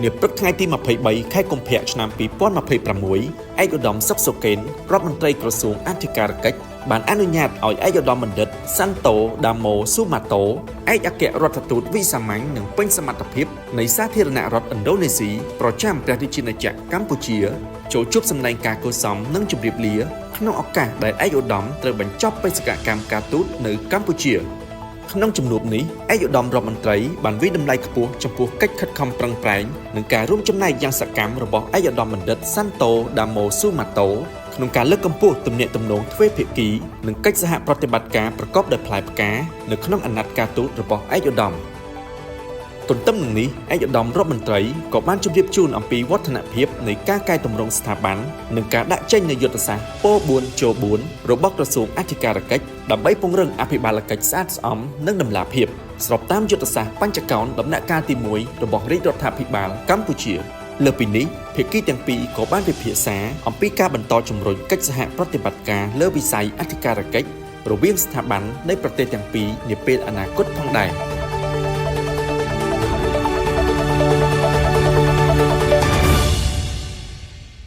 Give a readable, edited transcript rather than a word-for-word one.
នាព្រឹកថ្ងៃទី23ខែកុម្ភៈឆ្នាំ2026ឯកឧត្តមសុកសុកេនរដ្ឋមន្ត្រីក្រសួងអធិការកិច្ចបានអនុញ្ញាតឲ្យឯកឧត្តមបណ្ឌិតសាន់តូដាម៉ូស៊ូម៉ាតូឯកអគ្គរដ្ឋទូតវិសាមញ្ញនិងពេញសមត្ថភាពនៃសាធារណរដ្ឋឥណ្ឌូនេស៊ីប្រចាំព្រះរាជាណាចក្រកម្ពុជាចូលជួបសម្ដែងការគួរសមនិងជម្រាបលាក្នុងឱកាសដែលឯកឧត្តមត្រូវបញ្ចប់បេសកកម្មការទូតនៅកម្ពុជា។ ក្នុងជំនួបនេះឯកឧត្តមរដ្ឋមន្ត្រីបានវាយតម្លៃខ្ពស់ចំពោះកិច្ចខិតខំប្រឹងប្រែងនិងការរួមចំណែកយ៉ាងសកម្មរបស់ឯកឧត្តមបណ្ឌិតសាន់តូដាម៉ូស៊ូម៉ាតូក្នុងការលើកកម្ពស់ទំនាក់ទំនងទ្វេភាគីនិងកិច្ចសហប្រតិបត្តិការប្រកបដោយផ្លែផ្កានៅក្នុងអាណត្តិការទូតរបស់ឯកឧត្តមទន្ទឹមនឹងនេះឯកឧត្តមរដ្ឋមន្ត្រីក៏បានជម្រាបជូនអំពីវឌ្ឍនភាពនៃការកែតម្រង់ស្ថាប័ននិងការដាក់ចេញនូវយុទ្ធសាស្ត្រពោ4ចូល4របស់ក្រសួងអធិការកិច្ចដើម្បីពង្រឹងអភិបាលកិច្ចស្អាតស្អំនិងតម្លាភាពស្របតាមយុទ្ធសាស្ត្របញ្ចកោណដំណាក់កាលទី1របស់រាជរដ្ឋាភិបាលកម្ពុជាលើសពីនេះភាគីទាំងពីរក៏បានពិភាក្សាអំពីការបន្តជំរុញកិច្ចសហប្រតិបត្តិការលើវិស័យអធិការកិច្ចរវាងស្ថាប័ននៃប្រទេសទាំងពីរនាពេលអនាគតផងដែរ។